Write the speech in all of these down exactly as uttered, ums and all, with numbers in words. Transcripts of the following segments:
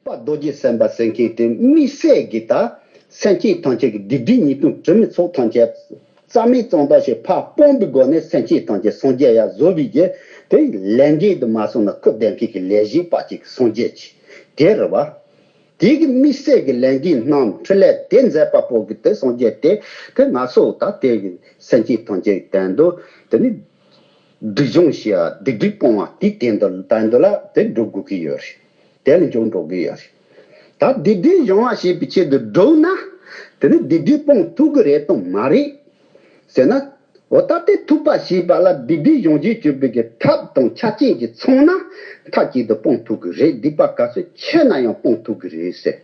པ་རྡོ་རྗེ་སེམས་དཔའ་ཟེར་མཁན་དེ་དམིགས་བསལ་གྱི་ད་སེམས་ཅན་ཐམས་ཅད་ཀྱི་སྡིག་སྒྲིབ་ཉེས་ལྟུང་དྲི་མའི་ཚོགས་ཐམས་ཅད་རྩ་མེད་གཙང་དག་བྱེད་ཕར་སྤོང་བའི་སྒོ་ནས་སེམས་ཅན་ཐམས་ཅད་སངས་རྒྱས་ཡར་བཟོ་བའི་རྒྱུ་དེ་ལས་འགན་དུ་མ་སོང་ན་ཁུར་ལྡན་མཁན་གྱི་ལས་བྱེད་པ་ཅིག་སངས་རྒྱས་ཀྱི་དེ་རེད་བ། དེ་གི་དམིགས་བསལ་གྱི་ལས་འགན་གནང་འཕྲིན་ལས་དེ་མཛད་པ་པོ་གི་དེ་སངས་རྒྱས་དེ་དེ་ང་ཚོ་ད་དེ་གི་སེམས་ཅན་ཐམས་ཅད་ཀྱི་དོན་དུ་དེ་ནི་སྡིག་སྦྱོང་བྱེད་ཡ་སྡིག་སྒྲིབ་སྤོང་བ་དེ་དོན་དུ་དོན་དུ་ལ་དེ་འགྲོ་དགོས་ཀྱི་ཡོད་རེད། དེ་ལ་འཇུག་འགྲོ་གི་ཡོད་རེད། ད་སྡིག་སྒྲིབ་སྦྱོང་བ་བྱེད་པའི་ཆེད་དུ་འགྲོ་ན། དེ་ནི་སྡིག་སྒྲིབ་སྤོང་ཐུབ་ཀྱི་རེད་དམ་མ་རེད། ཟེར་ན། འོ་ད་དེ་ཐུབ་པ་བྱེད་པ་ལ་སྡིག་སྒྲིབ་སྦྱོང་བྱེད་བྱེད་པའི་གི་ཐབས་དང་ཆ་རྐྱེན་གྱིས་མཚོན་ན། མཐའ་གཅིག་ཏུ་སྤོང་ཐུབ་ཀྱི་རེད། སྡིག་པ་ག་ཚོད་ཆེ་ན་ཡང་སྤོང་ཐུབ་ཀྱི་རེད་ཟེར།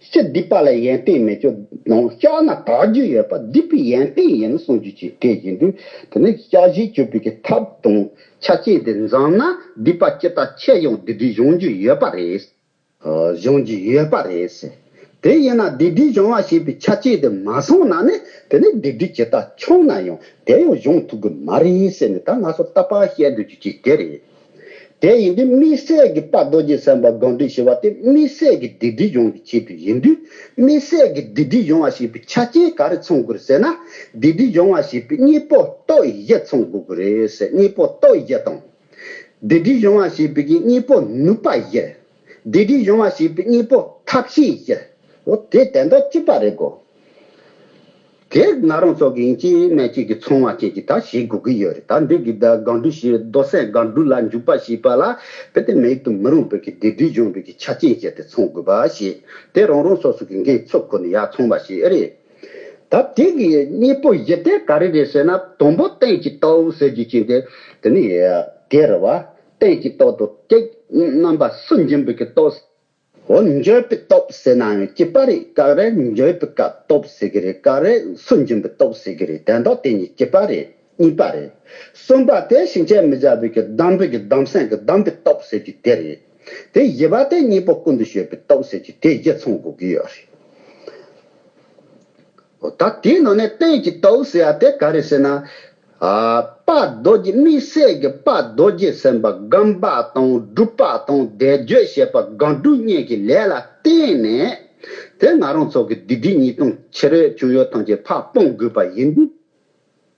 སྤྱིར་སྡིག་པ་ལ་ཡོན་ཏན་མེད་ཀྱང་ནང་བཤགས་ན་དག་རྒྱུ་ཡོད་པ་སྡིག་པའི་ཡོན་ཏན་ཡིན་གསུང་རྒྱུ་ཅིག་དེ་ཡིན་དུས་དེ་ནི་བཤགས་བྱེད་བྱེད་པའི་གི་ཐབས་དང་ཆ་རྐྱེན་དེ་འཛོམས་ན་སྡིག་པ་ཇི་ལྟར་ཆེ་ཡང་སྡིག་སྒྲིབ་སྦྱོང་རྒྱུ་ཡོད་པ་རེད། སྦྱོང་རྒྱུ་ཡོད་པ་རེད་ཟེར། དེ་ཡིན་ན་སྡིག་སྒྲིབ་སྦྱོང་བ་བྱེད་པའི་ཆ་རྐྱེན་དེ་མ་སོང་ན་ནི་དེ་ནི་སྡིག་སྒྲིབ་ཇི་ལྟར་ཆུང་ན་ཡང་དེ་ཡང་སྦྱོང་ཐུབ་ཀྱི་མ་རེད་ཟེར་ནས་ད་ང་ཚོ་རྟག་པར་བཤད་སྡོད་རྒྱུ་ཅིག་དེ་རེད། དེ་ཡིན་དུས་དམིགས་བསལ་གྱི་དཔལ་རྡོ་རྗེ་སེམས་དཔའ་སྒོམ་སྒྲུབ་བྱེད་པ་དེ་དམིགས་བསལ་གྱི་སྡིག་སྒྲིབ་སྦྱོང་གི་ཆེད་དུ་ཡིན་དུས་དམིགས་བསལ་གྱི་སྡིག་སྒྲིབ་སྦྱོང་བ་བྱེད་པའི་ཆ་རྐྱེན་ག་རེ་ཚང་དགོས་ཟེར་ན། སྡིག་སྒྲིབ་སྦྱོང་བ་བྱེད་པའི་གཉེན་པོ་སྟོབས་བཞི་ཚང་དགོས་ཀྱི་རེད་ཟེར། གཉེན་པོ་སྟོབས་བཞི་དང་། སྡིག་སྒྲིབ་སྦྱོང་བ་བྱེད་པའི་གི་གཉེན་པོ་ནུས་པ་བཞི། སྡིག་སྒྲིབ་སྦྱོང་བ་བྱེད་པའི་གཉེན་པོ་ཐབས་ཤེས་བཞི། འོ་དེ་དོན་དག་གཅིག་པ་རེད་གོ། དེ་ང་རང་ཚོ་གི་ཡིན་གཅིག་མིན་གཅིག་གི་ཚང་བ་ཅན་གྱི་ད་བྱེད་དགོས་ཀྱི་ཡོད་རེད། ད་འདི་གི་ད་སྒོམ་སྒྲུབ་བྱེད་མདོ་སེམས་སྒོམ་སྒྲུབ་ལ་འཇུག་པ་བྱེད་པ་ལ་དཔེ་དེ་མེད་དུ་མི་རུང་བའི་གི་སྡིག་སྒྲིབ་སྦྱོང་བའི་གི་ཆ་རྐྱེན་བྱས་ཏེ་ཚང་དགོས་པ་ཞེས་དེ་རང་རང་སོ་སོ་གི་འགན་ཚུགས་ཁོ་ནས་ཡར་ཚང་བ་ཞིག་ཨེ་རེད། ད་དེ་གི་གཉེན་པོ་བཞི་དེ་ག་རེ་རེད་ཟེར་ན། དང་པོ་རྟེན་གྱི་སྟོབས་ཟེར་རྒྱུ་ཅན་དེ་དེ་ནི་དེ་རེད་བ། རྟེན་གྱི་སྟོབས་དང་གཅིག་རྣམ་པ་སུན་འབྱིན་པའི་གི་སྟོབས། འོ་འགྱོད་པའི་སྟོབས་ཟེར་ན་ཡང་གཅིག་པ་རེད། ག་རེ་འགྱོད་པའི་སྐབས་སྟོབས་ཟེར་གི་རེད། ག་རེ་སུན་འབྱིན་པའི་སྟོབས་ཟེར་གི་རེད། དོན་དག་དེ་གཉིས་གཅིག་པ་རེད། གཉིས་པ་རེད། གསུམ་པ་དེ་ཕྱིན་ཆད་མི་བྱ་བའི་གི་སྡོམ་པའི་གི་སྡོམ་སེམས་ཀྱི་སྡོམ་པའི་སྟོབས་ཟེར་གྱི་དེ་རེད། དེ་བཞི་པ་དེ་གཉེན་པོ་ཀུན་ཏུ་སྤྱོད་པའི་སྟོབས་ཟེར་གྱི་དེ་བཞི་ཚང་དགོས་ཀྱི་ཡོད་རེད། འོ་ད་དེའི་ནང་ནས་རྟེན་གྱི་སྟོབས་ཟེར་ཡ་དེ་ག་རེ་ཟེར་ན། ཨ་དཔལ་རྡོ་རྗེ་དམིགས་བསལ་གྱི་དཔལ་རྡོ་རྗེ་སེམས་དཔའ་སྒོམ་པ་དང་སྒྲུབ་པ་དང་བཟླས་བརྗོད་བྱེད་པ་སྒོམ་སྒྲུབ་གཉིས་ཀྱི་ལས་ལ་བརྟེན་ནས་དེ་ང་རང་ཚོ་གི་སྡིག་སྒྲིབ་ཉེས་ལྟུང་ཕྱི་རོལ་བྱུང་ཡོད་ཐམས་ཅད་ཕར་སྤོང་དགོས་པ་ཡིན་དུས།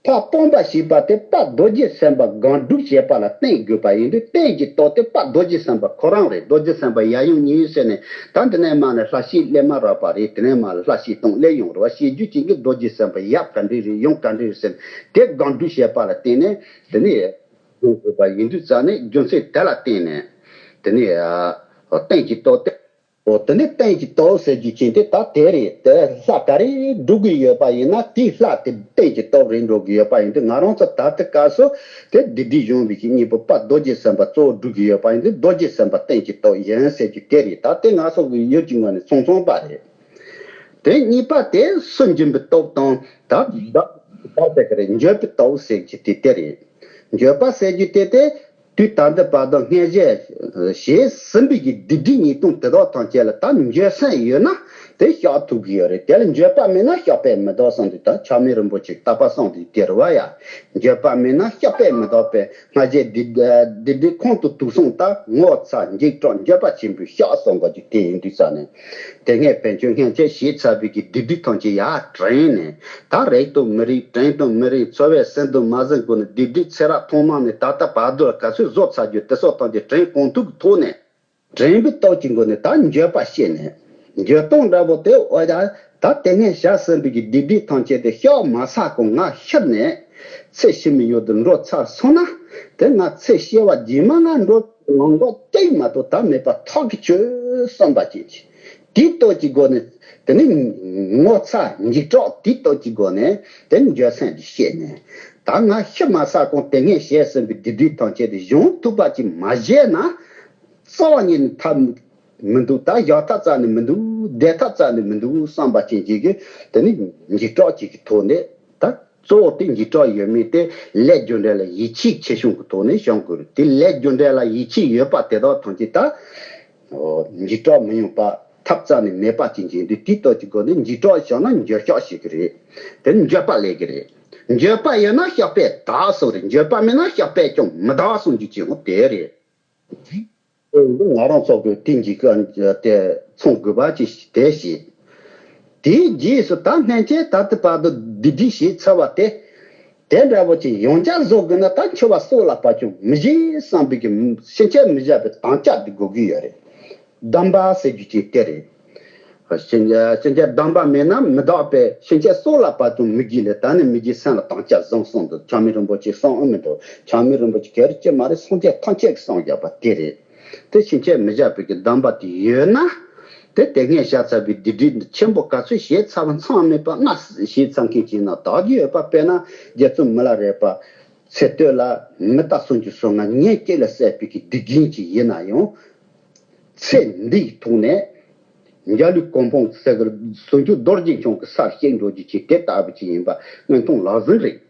ཕར་སྤོང་བ་ཞེས་པ་དེ་དཔལ་རྡོ་རྗེ་སེམས་དཔའ་སྒོམ་སྒྲུབ་བྱེད་པ་ལ་བརྟེན་དགོས་པ་ཡིན་དུས་རྟེན་གྱི་སྟོབས་དེ་དཔལ་རྡོ་རྗེ་སེམས་དཔའ་ཁོ་རང་རེད། རྡོ་རྗེ་སེམས་དཔའ་ཡབ་ཡུམ་གཉིས་ཟེར་ནས་ད་འདི་ནས་མར་ནས་ལྷ་ཞིག་སླེབས་མ་རག་པ་རེད། དེ་ནས་མར་ལྷ་ཞིག་དང་སླེབས་ཡོང་རེད་བ། ཞེས་རྒྱུ་ཅན་གྱི་རྡོ་རྗེ་སེམས་དཔའ་ཡབ་ག་འདྲ་རེད། ཡུམ་ག་འདྲ་རེད་ཟེར་ནས་དེ་སྒོམ་སྒྲུབ་བྱེད་པ་ལ་བརྟེན་ནས་དེ་ནས་སྒོམ་དགོས་པ་ཡིན་དུས་ཙང་ནས་རྒྱུ་མཚན་དེ་ལ་བརྟེན་ནས་དེ་ནས་རྟེན་གྱི་སྟོབས་དེ། འོ་དེ་ནི་རྟེན་གྱི་སྟོབས་ཟེར་རྒྱུ་ཅན་དེ་ད་དེ་རེད། དེ་ལྷ་ག་རེ་སྒྲུབ་ཀྱི་ཡོད་པ་ཡིན་ན་དེའི་ལྷ་དེ་རྟེན་གྱི་སྟོབས་རེད་འགྲོ་གི་ཡོད་པ་ཡིན་དུས་ང་རང་ཚོ་ད་ལྟ་སྐབས་སུ་དེ་སྡིག་སྒྲིབ་སྦྱོང་བའི་གི་གཉེན་པོ་དཔལ་རྡོ་རྗེ་སེམས་དཔའ་གཙོ་བོ་སྒྲུབ་ཀྱི་ཡོད་པ་ཡིན་དུས་རྡོ་རྗེ་སེམས་དཔའ་རྟེན་གྱི་སྟོབས་ཡིན་ཟེར་རྒྱུ་དེ་རེད། ད་དེ་ང་ཚོ་གི་ཡུལ་གྱི་ངོས་ནས་ཚང་ཚང་པ་རེད། དེ་གཉིས་པ་དེ་སུན་འབྱིན་པའི་སྟོབས་དང་ད་བདག་བདག་ཟེར་གི་རེད། འགྱོད་པའི་སྟོབས་ཟེར་རྒྱུ་དེ་དེ་རེད། འགྱོད་པ་ཟེར་རྒྱུ་དེ་དེ། དུས་ད་ལྟ་བར་དུ་སྔོན་བྱས་བྱས་ཟིན་པའི་གི་སྡིག་སྒྲིབ་ཉེས་ལྟུང་དེ་དག་ཐམས་ཅད་ལ་ད་འགྱོད་སེམས་ཡོད་ན་དེ་བཤགས་ཐུབ་ཀྱི་ཡོད་རེད། དེ་ལ་འགྱོད་པ་མེད་ན་བཤགས་པས་མི་འདག་གསུངས་དུས་ད་ཆགས་མེད་རིན་པོ་ཆེ་བརྟག་པ་གསུངས་དུས་དེ་རེད་བ་ཡ། འགྱོད་པ་མེད་ན་བཤགས་པས་མི་འདག་པས་སྔ་རྗེས་སྡིག་སྡིག་སྒྲིབ་ཁོང་དུ་དུག་གསུམ་དག་ངོ་ཚ་འཇིགས་སྐྲག་འགྱོད་པ་ཆེན་པོས་བཤགས་གསུངས་པ་ཅིག་དེ་ཡིན་དུས་ཙང་ནས་དེ་སྔས་བན་ཆོས་སྔོན་ཆད་བྱས་ཚར་བའི་གི་སྡིག་སྒྲིབ་ཐམས་ཅད་ཡར་དྲན་ནས། ད་རེག་དང་མི་རེག་དྲན་དང་མི་དྲན་ཚོར་བས་ཟིན་དང་མ་ཟིན་སྐོར་ནས་སྡིག་སྒྲིབ་ཚེ་རབས་ཐོག་མ་ནས་ད་ལྟ་བར་དུ་ལ་ག་ཚོད་བཟོ་ཚར་རྒྱུ་དེ་སོགས་ཐམས་ཅད་དྲན་གང་ཐུབ་ཀྱི་ཐོག་ནས་དྲན་པའི་སྟོབས་ཀྱི་སྒོ་ནས་ད་འགྱོད་པ་སྐྱེས་ནས་འགྱོད་སྟངས་འདྲ་པོ་དེ་འོ་ཡ་ད་དེ་སྔས་བྱས་ཟིན་པའི་གི་སྡིག་སྒྲིབ་ཐམས་ཅད་དེ་བཤགས་མ་ཚར་གོང་ང་ཤི་ནས་ཚེ་ཕྱི་མའི་ཡུལ་དུ་འགྲོ་ཚར་སོང་ན་དེ་ང་ཚེ་ཤི་བ་རྗེས་མ་ང་འགྲོ་ལམ་ཁ་གཅིག་མ་གཏོགས་ད་མེད་པ་ཐག་གིས་ཆོད་བསམ་པ་ཅན་གྱི་དེའི་སྟོབས་ཀྱི་སྒོ་ནས་དེ་ནི་ངོ་ཚ་འཇིགས་སྐྲག་དེའི་སྟོབས་ཀྱི་སྒོ་ནས་དེ་ནི་འགྱོད་སེམས་ཀྱིས་བཤད་ནས་ད་ང་ཤི་མ་ཚར་གོང་དེ་སྔས་བྱས་ཟིན་པའི་སྡིག་སྒྲིབ་ཐམས་ཅད་དེ་གཞོམ་ཐུབ་པ་ཅིག་མ་བྱས་ན་རྩ་བ་ཉིད་ནས་ཐབས་མི་འདུག་ད་བཞག་ཐབས་རྩ་ནས་མི་འདུག་བསྡད་ཐབས་རྩ་ནས་མི་འདུག་བསམ་པ་ཅན་གྱི་དེ་ནི་འཇིགས་སྐྲག་ཅིག་གི་ཐོག་ནས་ད། གཙོ་བོ་དེ་འཇིགས་སྐྲག་ཡོད་མེད་དེ་ལས་རྒྱུ་འབྲས་ལ་ཡིད་ཆེས་ཆེ་ཆུང་གི་ཐོག་ནས་བྱུང་དགོས་རེད། དེ་ལས་རྒྱུ་འབྲས་ལ་ཡིད་ཆེས་ཡོད་པ་དེ་དག་ཐམས་ཅད་ད་འཇིགས་སྐྲག་མི་ཡོང་པ་ཐབས་རྩ་ནས་མེད་པ་ཅིག་འབྱུང་དུས་དེའི་སྟོབས་ཀྱི་སྒོ་ནས་འཇིགས་སྐྲག་བྱུང་ན་འགྱོད་བཤགས་བྱེད་ཀྱི་རེད། དེ་ནི་འགྱོད་པ་སླེབས་ཀྱི་རེད། འགྱོད་པ་ཡོད་ན་བཤགས་པས་དག་གསུངས་རེད། འགྱོད་པ་མེད་ན་བཤགས་པས་ཀྱང་མི་དག་གསུང་རྒྱུ་ཅིག་འོ་དེ་རེད། ང་རང་ཚོ་གི་དེང་གི་དེ་ཚོང་དགོས་པ་ཅིག་དེ་བྱས། དེའི་རྗེས་སུ་ད་སྔན་ཆད་ད་ལྟ་བར་དུ་སྡིག་སྒྲིབ་བྱས་ཚར་བ་དེ། དེ་འདྲ་བོ་ཅིག་ཡང་བསྐྱར་བཟོ་དགོས་ན་ད་འཆི་བ་སྲོག་ལ་བབ་ཀྱང་མི་བྱེད་བསམ་པའི་གི་ཕྱིན་ཆད་མི་བྱ་བའི་དམ་བཅའ་དེ་དགོས་ཀྱི་ཡོད་རེད། སྡོམ་པ་ཟེར་རྒྱུ་ཅིག་དེ་རེད། ཕྱིན་ཕྱིན་ཆད་སྡོམ་པ་མེད་ན་མི་དག་པས་ཕྱིན་ཆད་སྲོག་ལ་བབ་ཀྱང་མི་བགྱིད་ལས། ད་ནི་མི་བགྱིད་སེམས་ལ་དམ་བཅའ་བཟུང་གསུངས་འདུག། ཆགས་མེད་རིན་པོ་ཆེས་གསུངས་ཨེ་མི་འདུག། ཆགས་མེད་རིན་པོ་ཆེ་ག་རེ་ཅི་མ་རེད། སངས་རྒྱས་ཐམས་ཅད་ཀྱིས་གསུངས་བཞག་པ་དེ་རེད། དེ་ཕྱིན་ཆད་མི་བྱ་བའི་གི་སྡོམ་པ་དེ་ཡོད་ན། དེ་དེ་སྔས་བཞག་ཚར་བའི་སྡིག་སྒྲིབ་འདི་ཆེན་པོ་ག་ཚོད་བྱས་ཚར་བ་མཚམས་མེད་པ་ལྔ་བྱས་ཚར་མཁན་ཅིག་ན་དག་གི་ཡོད་པ། དཔེར་ན་རྗེ་བཙུན་མི་ལ་རས་པ་ཚེ་སྟོད་ལ་མི་རྟ་སུམ་ཅུ་སོ་ལྔ་ཉིན་གཅིག་ལ་བསད་པའི་གི་སྡིག་རྒྱུན་ཅིག་ཡིན་ན་ཡང་། ཚེ་འདིའི་ཐོག་ནས་འཇའ་ལུས་གོ་འཕང་ཟེར་གི་ཟུང་འཇུག་རྡོ་རྗེ་འཆང་གི་སར་གཤེགས་འགྲོ་རྒྱུ་ཅིག་དེ་ལྟ་བུ་ཅིག་ཡིན་པ་མངོན་མཐོང་ལག་ཟིན་རེད།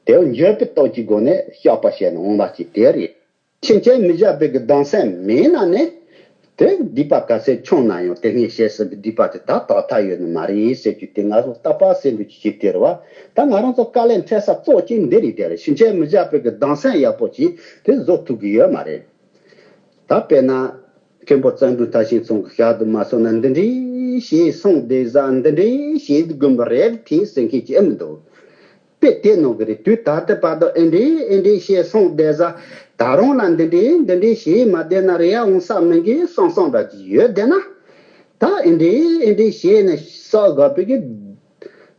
དེ་འཇོག་པའི་སྟོབས་ཀྱི་སྒོ་ནས་བཤགས་པ་བྱས་ནས་འོང་བ་ཅིག་དེ་རེད། ཕྱིན་ཆད་མི་བྱ་བའི་གི་སྡོམ་སེམས་མེད་ན་ནི། དེ་སྡིག་པ་ག་ཚད་བྱུང་ན་ཡང་དེ་སྔས་བྱས་ཟིན་པའི་སྡིག་པ་དེ་ད་དག་ཐབས་ཡོད་ནི་མ་རེད་ཟེར་རྒྱུ་དེ། ང་ཚོ་ལྟ་བ་ཟེར་འདུག་ཅི་ཞིག་དེ་རེད་བ། ད་ང་རང་ཚོ་དཀའ་ལས་འཕྲད་ས་གཙོ་བོ་གཅིག་འདི་རེད། དེ་རེད། ཕྱིན་ཆད་མི་བྱ་བའི་གི་སྡོམ་སེམས་ཡག་པོ་ཅིག་དེ་བཟོ་ཐུབ་ཀྱི་ཡོད་མ་རེད། ད་དཔེར་ན། མཁན་པོ་བརྩོན་འགྲུས་མཐར་ཕྱིན་ཚང་གིས་ཞལ་དུ་མ་གསུངས་ན། འདི་འདྲའི་བྱས་སོང་བསྡད་ས། འདི་འདྲའི་བྱས་དགོས་པ་རེད་དེ་ཟེར་མཁན་ཅིག་ཨེ་མི་འདུག། དཔེ་དེ་ནང་གི་རེད། དུས་ད་ལྟ་བར་དུ་ཨེ་འདྲའི་ཨེ་འདྲའི་བྱས་སོང་བསྡད་ས། ད་རུང་ལ་འདི་འདྲའི་འདི་འདྲའི་བྱས་མ་བསྡད་ན་རེད་ཡ་འོང་ས་མིན་གྱི་བསམ་བསམ་འདྲ་ཅིག་ཡོད་བསྡད་ན། ད་ཨེ་འདྲའི་ཨེ་འདྲའི་བྱས་ནས་བསགས་དགོས་པའི་གི།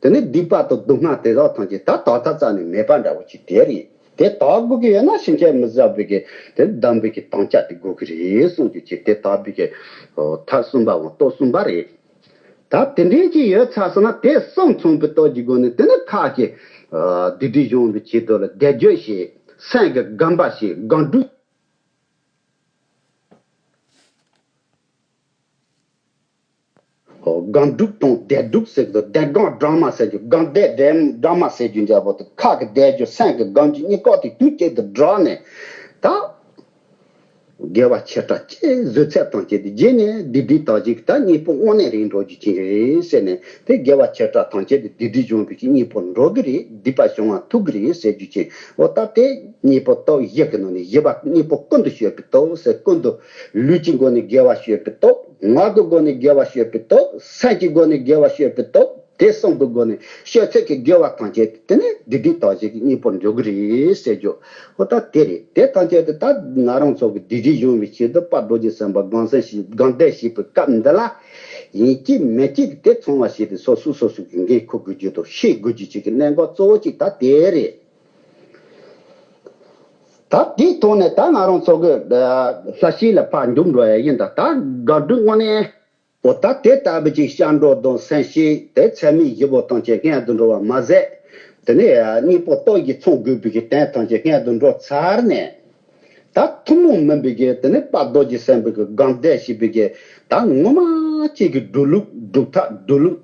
དེ་ནས་སྡིག་པ་དང་སྡུག་བསྔལ་དེ་དག་ཐམས་ཅད་ད་དག་ཐབས་རྩ་ནས་མེད་པ་འདྲ་བོ་ཅིག་དེ་རེད། དེ་དག་དགོས་ཀྱི་ཡོད་ན་ཕྱིན་ཆད་མི་བྱ་བའི་གི་དེ་སྡོམ་པའི་གི་དམ་བཅའ་དེ་དགོས་ཀྱི་རེད་གསུངས་རྒྱུ་ཅིག། དེ་དག་པའི་གི་ཐབས་གསུམ་པའམ་སྟོབས་གསུམ་པ་རེད། ད་དེ་འདྲའི་ཅིག་ཡོད་ཚར་སོང་ན། དེ་གསུམ་ཚང་བའི་སྟོབས་ཀྱི་སྒོ་ནས་དེ་ནི་ཁ་ཅིག་སྡིག་སྒྲིབ་སྦྱོང་བའི་ཆེད་དུ་ལ་བཟླས་བརྗོད་བྱས། སེམས་ཀྱི་སྒོམ་པ་བྱས། སྒོམ་སྒྲུབ། སྒོམ་སྒྲུབ་དང་བཟླས་སྒྲུབ་ཟེར་གི་འདུག། བཟླས་སྒོམ་སྦྲགས་མ་ཟེར་རྒྱུ། སྒོམ་བཟླས་སྦྲགས་མ་ཟེར་རྒྱུ་འདྲ་པོ་དེ། ཁ་གི་བཟླས་རྒྱུ་སེམས་ཀྱི་སྒོམ་རྒྱུ་གཉིས་ཀ་དེ་དུས་གཅིག་ཏུ་སྦྲགས་ནས། ད་དགེ་བ་ཆེ་ཕྲ་ཅི་བཟོད་ཚད་དང་བཅས་ཏེ་བགྱིས་ནས་སྡིག་སྒྲིབ་དག་ཅིག་ད་གཉེན་པོ་དངོས་གནས་རེད་འགྲོ་རྒྱུ་ཅིག་རེད་ཟེར་ནས། དེ་དགེ་བ་ཆེ་ཕྲ་ཐམས་ཅད་དེ་སྡིག་སྒྲིབ་སྦྱོང་བའི་གི་གཉེན་པོ་འགྲོ་གི་རེད། སྡིག་པ་སྦྱོང་བ་ཐུབ་གི་རེད་ཟེར་རྒྱུ་ཅིག། འོ་ད་དེ་གཉེན་པོ་སྟོབས་བཞི་གི་ནང་ནས་བཞི་པ་གཉེན་པོ་ཀུན་ཏུ་སྤྱོད་པའི་སྟོབས་ཟེར། ཀུན་ཏུ། ལུས་ཀྱི་སྒོ་ནས་དགེ་བ་སྤྱོད་པའི་སྟོབས། ངག་གི་སྒོ་ནས་དགེ་བ་སྤྱོད་པའི་སྟོབས། སེམས་ཀྱི་སྒོ་ནས་དགེ་བ་སྤྱོད་པའི་སྟོབས། དེ་གསུམ་གྱི་སྒོ་ནས་སྤྱོད་ཚད་ཀྱི་དགེ་བ་ཐམས་ཅད་དེ་ནི་སྡིག་སྒྲིབ་དག་ཅིག་གི་གཉེན་པོ་འགྲོ་གི་རེད་ཟེར་རྒྱུ། འོ་ད་དེ་རེད། དེ་ཐམས་ཅད་དེ་ད་ང་རང་ཚོ་གི་སྡིག་སྒྲིབ་སྦྱོང་བའི་ཆེད་དུ་དཔལ་རྡོ་རྗེ་སེམས་དཔའ་སྒོམ་གསུམ་བཞི་སྒོམ་བཟླས་བྱེད་པའི་སྐབས་འདི་ལ། ཡིན་གཅིག་མིན་གཅིག་དེ་ཚང་བ་ཞིག་དེ་སོ་སོ་སོ་སོ་གི་འགན་འཁུར་དགོས་རྒྱུ་དང་ཤེས་དགོས་རྒྱུ་ཅིག་གི་གནད་འགག་གཙོ་བོ་གཅིག་ད་དེ་རེད། ད་དེའི་ཐོག་ནས་ད་ང་རང་ཚོ་གི་ལྷ་བཤེས་ལ་ཕར་འཇུག་འགྲོ་ཡ་ཡིན། ད་ད་དགག་སྒྲུབ་དངོས་གནས། འོ་ད་དེ་ལྟ་བུ་ཅིག་སྐྱབས་འགྲོ་དང་སེམས་བསྐྱེད་དེ་ཚད་མེད་བཞི་པོ་ཐམས་ཅད་སྔོན་དུ་འགྲོ་བ་མ་ཟད། དེ་ནས་གཉེན་པོ་སྟོབས་ཀྱིས་ཚང་དགོས་པའི་གི་དོན་ཐམས་ཅད་སྔོན་དུ་འགྲོ་ཚར་ནས། ད་ཐུན་མོང་མིན་པའི་གི་དེ་ནས་དཔལ་རྡོ་རྗེ་སེམས་དཔའི་གི་སྒོམ་བཟླས་བྱེད་པའི་གི་ད་ངོ་མ་གཅིག་གི་སྒྲུབ་ལུགས་སྒྲུབ་ཐབས་སྒྲུབ་ལུགས་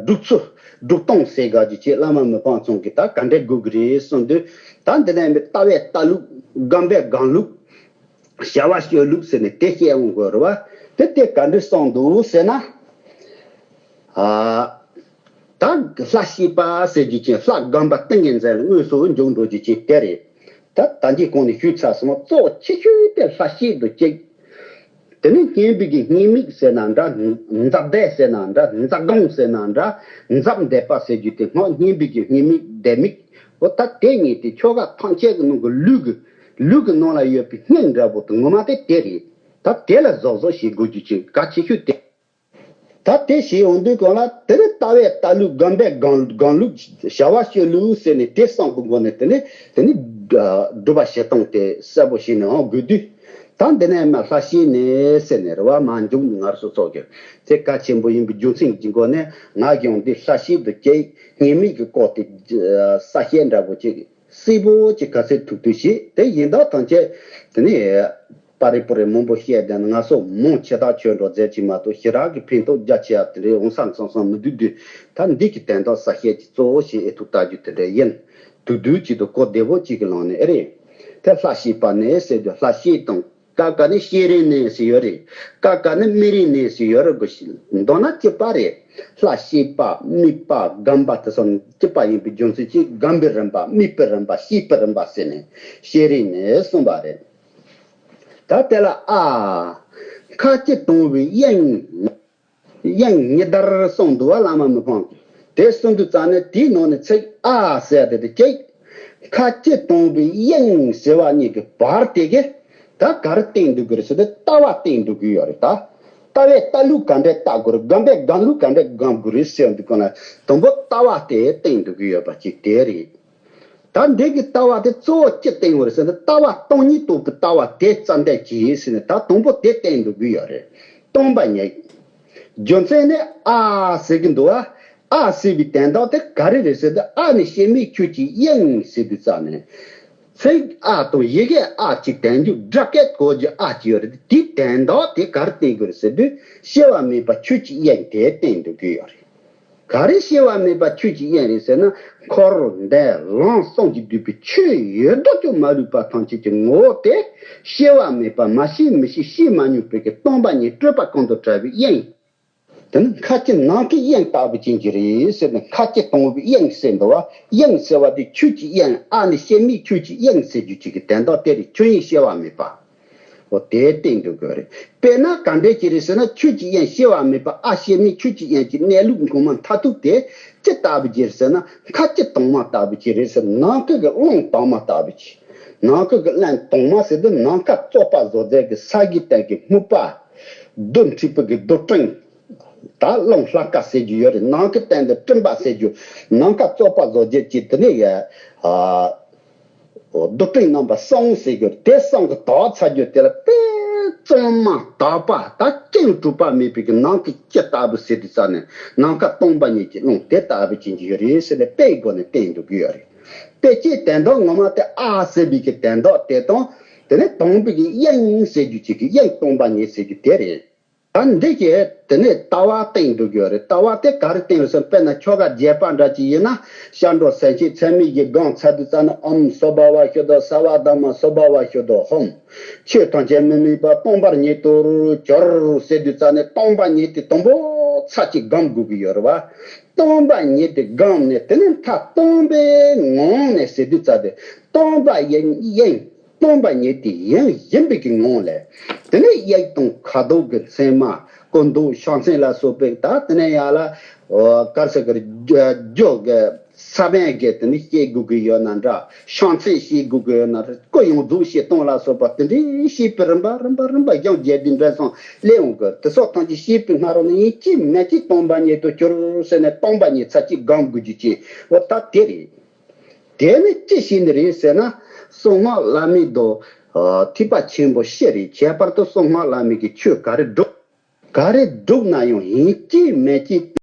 སྒྲུབ་ཚུལ་སྒྲུབ་སྟངས་ཟེར་དགོས་རྒྱུ་ཅིག་བླ་མ་མི་ཕམ་ཚང་གིས་ད་ག་འདྲ་དགོས་ཀྱི་རེད་གསུངས་དུས། ད་འདི་ནས་ལྟ་བས་ལྟ་ལུགས། སྒོམ་པས་སྒོམ་ལུགས། བྱ་བ་སྤྱོད་ལུགས་ཟེར་ནས་དེ་བཤད་འོང་དགོས་རེད་བ། དེ་དེ་ག་འདྲ་གསུངས་འདུག་ཟེར་ན། ཨ། ད་ལྷ་བཤེས་པ་ཟེར་རྒྱུ་ཅན་ལྷ་སྒོམ་པ་ཏིང་ངེ་འཛིན་ལ་དངོས་སུ་འཇུག་འགྲོ་རྒྱུ་ཅན་དེ་རེད། ད་ད་གིན་གོང་ནས་ཞུས་ཚར་སོང་། གཙོ་ཆེ་ཤོས་དེ་ལྷ་བཤེས་དང་གཅིག། དེ་ནས་སྙན་པའི་གི་སྙན་མིག་ཟེར་ན་འདྲ། འཛབ་བཟླས་ཟེར་ན་འདྲ། འཛབ་སྒོམ་ཟེར་ན་འདྲ། འཛབ་བཟླས་པ་ཟེར་རྒྱུ་དེ་སྔགས་སྙན་པའི་གི་སྙན་མིག་བཟླས་མིག། འོ་ད་དེ་གཉིས་དེ་ཆོ་ག་ཐམས་ཅད་ཀྱི་ནང་གི་ལུས་ཀྱི་ལུས་ཀྱི་ནང་ལ་ཡོད་པའི་སྙིང་འདྲ་པོ་དེ་ངོ་མ་དེ་དེ་རེད། ད་དེ་ལ་གཟབ་གཟབ་བྱེད་དགོས་རྒྱུ་ཅིག་གལ་ཆེ་ཤོས་དེ། ད་དེ་བྱེད་ཡོང་དུས་གང་ལ་དེ་ནི་ལྟ་བས་ལྟ་ལུགས། སྒོམ་པས་སྒོམ་སྒོམ་ལུགས། བྱ་བ་སྤྱོད་ལུགས་ཟེར་ནས་དེ་གསུམ་གྱི་སྒོ་ནས་དེ་ནི་དེ་ནི་སྒྲུབ་པ་བྱེད་སྟངས་དེ་གསལ་པོ་བྱས་ནས་འོང་དགོས་དུས། ད་འདི་ནས་མ་ལྷ་བཤེས་ནས་ཟེར་ནས་རེད་བ། མ་འཇུག་ངར་སོ་ཚོགས་ཀྱི་ཚེ་གལ་ཆེན་པོ་ཡིན་པའི་རྒྱུ་མཚན་གྱི་སྒོ་ནས། ང་ཡང་འདི་ལྷ་བཤེས་དང་གཅིག་སྙན་མིག་གི་སྐོར་དེ་ས་བཤད་འདྲ་པོ་ཅིག་གསལ་པོ་ཅིག་ག་ཚོད་ཐུབ་ཐུབ་བྱས། དེ་ཡིན་དག་ཐམས་ཅད་དེ་ནི་པར་རིས་པོ་རིས་མང་པོ་བཤད་བསྡད་ན་ང་ཚོ་མང་ཆེ་དག་ཆོས་འགྲོ་མཛད་ཅིག་མ་གཏོགས་ཞེ་དྲག་གི་ཕན་ཐོགས་རྒྱ་ཆེ་ཡ་དེ་འདྲའི་འོང་ས་མཚམས་མི་འདུག་དུས། ད་འདི་གི་དོན་དག་ས་བཤད་ཀྱི་གཙོ་བོ་ཞིག་ཨེ་ཐུག་ལྟ་རྒྱུ་དེ་འདྲ་ཡིན། དུས་དུས་གཅིག་ཏུ་གོ་བདེ་པོ་གཅིག་གི་ལངས་ནས་ཨེ་རེད། དེ་ལྷ་བཤེས་པ་ནས་ཟེར་དུས་ལྷ་བཤེས་དང་། ཀ་ཀ་ནི་བཤེས་རིགས་ནས་ཟེར་ཡོད་རེད། ཀ་ཀ་ནི་མི་རིགས་ནས་ཟེར་ཡོད་རེད། གོ་ཤི་མདོར་ན་གཅིག་པ་རེད། ལྷ་བཤེས་པ་དམིགས་པ་སྒོམ་པ་དེ་ཚོ་གཅིག་པ་ཡིན་པའི་རྒྱུ་མཚན་གྱིས་སྒོམ་པའི་རིམ་པ་དམིགས་པའི་རིམ་པ་བཤེས་པའི་རིམ་པ་ཟེར་ནས་བཤེས་རིགས་ནས་གསུངས་པ་རེད། ད་དེ་ལ་ཨ། ཁ་ལྕེ་དང་པོའི་དབྱིངས། དབྱིངས་ཉི་ཟླར་གསུངས་འདུག་བ། བླ་མ་མི་ཕམ། དེ་གསུངས་དུས་ཙང་ནས་དེའི་ནང་ནས་ཚིག་ཨ་ཟེར་དེ་དེ་གཅིག་ཁ་ལྕེ་དང་པོའི་དབྱིངས་ཟེར་བ་གཉིས་ཀྱི་བར་དེ་གི་ད་ག་རེ་བསྟན་འདུག་གི་རེད་ཟེར་དུས་ལྟ་བ་བསྟན་འདུག་གི་ཡོད་རེད། ད་ལྟ་བའི་ལྟ་ལུགས་ག་འདྲས་ལྟ་དགོས་རེད། སྒོམ་པའི་སྒོམ་ལུགས་ག་འདྲས་སྒོམ་དགོས་རེད་ཟེར་འདུག་ག་ན། དང་པོ་ལྟ་བ་དེ་བསྟན་འདུག་གི་ཡོད་པ་ཅིག་དེ་རེད། ད་འདི་གི་ལྟ་བ་དེ་གཙོ་བོ་ཅི་བསྟན་ཡོད་རེད་ཟེར་ན། ལྟ་བ་སྟོང་ཉིད་རྟོགས་པའི་ལྟ་བ་དེ་རྩ་འདྲེན་གྱིས་ཟེར་ནས་ད་དང་པོ་དེ་བསྟན་འདུག་གི་ཡོད་རེད། སྟོང་པ་ཉིད། རྒྱུ་མཚན་ནི་ཨ་ཟེར་གི་འདུག་བ། ཨ་ཟེར་བའི་དོན་དག་དེ་ག་རེ་རེད་ཟེར་ན། ཨ་ནི་སྐྱེ་མེད་ཆོས་ཀྱི་དབྱིངས་ཟེར་དུས་ཙང་ནས། ཚིག་ཨ་དང་ཡི་གེ་ཨ་གཅིག་དོན་བརྗོད་སྒྲ་སྐད་གོ་རྒྱུ་ཨ་གཅིག་ཡོད་རེད། དེའི་དོན་དག་དེ་ག་རེ་བསྟན་དགོས་རེད་ཟེར་དུས། སྐྱེ་བ་མེད་པ་ཆོས་ཀྱི་དབྱིངས་དེ་བསྟན་འདུག་གི་ཡོད་རེད། ག་རེ་སྐྱེ་བ་མེད་པ་ཆོས་ཀྱི་དབྱིངས་རེད་ཟེར་ན། འཁོར་འདས་ལམ་གསུམ་གྱིས་བསྡུས་པའི་ཆོས་ཡོད་དོ་ཅོག་མ་ལུས་པ་ཐམས་ཅད་ཀྱི་ངོ་བོ་དེ་སྐྱེ་བ་མེད་པ། མ་སྐྱེས་མི་ཤིགས་སྐྱེ་མ་མྱོང་བའི་གི་སྟོང་པ་ཉིད་སྤྲོས་པ་ཀུན་ཏུ་བྲལ་བའི་དབྱིངས། དེ་ནི་ཁ་ལྕེ་ནམ་མཁའི་དབྱིངས་ལྟ་བུ་ཅན་གྱི་རེད་ཟེར་ནས། ཁ་ལྕེ་དང་པོའི་དབྱིངས་ཟེར་འདུག་བ། དབྱིངས་ཟེར་བ་དེ་ཆོས་ཀྱི་དབྱིངས། ཨ་ནི་སྐྱེ་མེད་ཆོས་ཀྱི་དབྱིངས་ཟེར་རྒྱུ་ཅིག་གི་དོན་དག་དེ་རེད། ཆོས་དབྱིངས་སྐྱེ་བ་མེད་པ། འོ་དེ་བསྟན་འདུག་གི་རེད། དཔེར་ན་ག་འདྲས་ཅིག་རེད་ཟེར་ན། ཆོས་ཀྱི་དབྱིངས་སྐྱེ་བ་མེད་པ། ཨ་སྐྱེ་མེད་ཆོས་ཀྱི་དབྱིངས་ཀྱི་གནས་ལུགས་ངོ་མ་མཐར་ཐུག་དེ་ཅི་ལྟ་བུ་ཅིག་རེད་ཟེར་ན། ཁ་ལྕེ་དྭངས་མ་ལྟ་བུ་ཅིག་རེད་ཟེར། ནམ་མཁའ་གི་གླིང་དྭངས་མ་ལྟ་བུ་ཅིག་ནམ་མཁའ་གི་གླིང་དྭངས་མ་ཟེར་དུས་ནམ་མཁའ་རྫོགས་པ་བཟོ་རྫས་ཀྱི་ས་གི་སྟེང་གི་སྨུག་པ། རྡུལ་འཁྲིགས་པའི་གི་རྡུལ་ཕྲན། ད་རླུང་ལྷ་སྐལ་ཟེར་རྒྱུ་ཡོད་རེད། ནམ་མཁའི་སྟེང་དུ་སྤྲིན་པ་ཟེར་རྒྱུ། ནམ་མཁའ་རྫོགས་པ་བཟོ་རྒྱུ་ཅིག་དེ་ནས་ཡ། ཨ། རྡུལ་ཕྲན་རྣམ་པ་གསུམ་ཟེར་རྒྱུ་དེ་གསུམ་གྱིས་དག་ཚར་རྒྱུ་དེ་ལ་དཔེ་གཙང་མ་དག་པ། ད་ཅང་གྲུབ་པ་མེད་པའི་གི་ནམ་མཁའི་དཀྱིལ་ལྟ་བུ་ཟེར་དུས་ཙ་ནས། ནམ་མཁའ་སྟོང་པ་ཉིད་ཀྱི་ཀློང་དེ་ལྟ་བུ་ཅན་གྱི་ཡོད་རེད་ཟེར་ནས་དཔེའི་སྒོ་ནས་བསྟན་འདུག་གི་ཡོད་རེད། དཔེ་ཅིག་དོན་དག་ངོ་མ་དེ་ཨ་ཟེར་བའི་གི་དོན་དག་དེ་དང་། དེ་ནས་དང་པོའི་གི་དབྱིངས་ཟེར་རྒྱུ་ཅིག་གི་དབྱིངས་སྟོང་པ་ཉིད་ཟེར་རྒྱུ་དེ་རེད། ད་འདི་གི་དེ་ནས་ལྟ་བ་བསྟན་འདུག་གི་ཡོད་རེད། ལྟ་བ་དེ་ག་རེ་བསྟན་ཡོད་ཟེར་ན། དཔེར་ན་ཆོ་ག་རྒྱས་པ་འདྲ་ཅིག་ཡིན་ན། སྐྱབས་འགྲོ་སེམས་བསྐྱེད་ཚད་མེད་ཀྱི་སྒོམ་ཚར་དུས་ཙ་ནས། ཨོཾ་སྭ་བྷཱ་ཝ་ཤུདྡྷ་སརྦ་དྷརྨ་སྭ་བྷཱ་ཝ་ཤུདྡྷོ་ཧཾ། ཆོས་ཐམས་ཅད་མི་དམིགས་པ་སྟོང་པ་ཉིད་དུ་གྱུར་ཟེར་དུས་ཙ་ནས། སྟོང་པ་ཉིད་དེ་དང་པོ་ཚར་གཅིག་སྒོམ་དགོས་ཀྱི་ཡོད་རེད་བ། སྟོང་པ་ཉིད་དེ་སྒོམ་ནས། དེ་ནས་མཐར་སྟོང་པའི་ངང་ནས་ཟེར་དུས་ཙ་དེ། སྟོང་པ་ཡིན་ཡིན། སྟོང་པ་ཉིད་དེ་ཡིན་ཡིན་པའི་གི་ངང་ལས། དེ་ནས་དབྱིག་དང་ཁ་དོག་གི་མཚན་མ། སྐུ་མདོག་ཕྱག་མཚན་ལ་སོགས་པའི། ད་དེ་ནས་ཡང་ལ། ཨོ། ག་རེ་ཟེར་གི་རེད། རྒྱུ་གི་ས་བོན་གི་དེ་ནས་སྐྱེ་དགོས་ཀྱི་ཡོད་ན་འདྲ། ཕྱག་མཚན་སྐྱེ་དགོས་ཀྱི་ཡོད་ན་འདྲ། སྐུ་ཡོངས་རྫོགས་སྐྱེ་སྟངས་ལ་སོགས་པ་དེ་འདྲའི་སྐྱེ་བའི་རིམ་པ་རིམ་པ་རིམ་པ་ཡང་རྒྱས་བསྡུས་འགྲེལ་ཚང་སླེབས་འོང་གི། དེ་སོགས་ཐམས་ཅད་སྐྱེ་བའི་སྔ་རོལ་ནས་ཡིན་གཅིག་མིན་གཅིག་སྟོང་པ་ཉིད་དུ་གྱུར་ཟེར་ནས། སྟོང་པ་ཉིད་ཚར་གཅིག་སྒོམ་དགོས་རྒྱུ་ཅིག་འོ་ད་དེ་རེད། དེ་ནི་ཅི་ཞིག་ནི་རེད་ཟེར་ན། གསང་སྔགས་བླ་མེད་དོ། ཨ། ཐེག་པ་ཆེན་པོ་སྤྱི་རེད། ཁྱད་པར་དུ་གསང་སྔགས་བླ་མེད་ཀྱི་ཆོས་ག་རེ་སྒྲུབ། ག་རེ་སྒྲུབ་ན་ཡང་ཡིན་གཅིག་མིན་གཅིག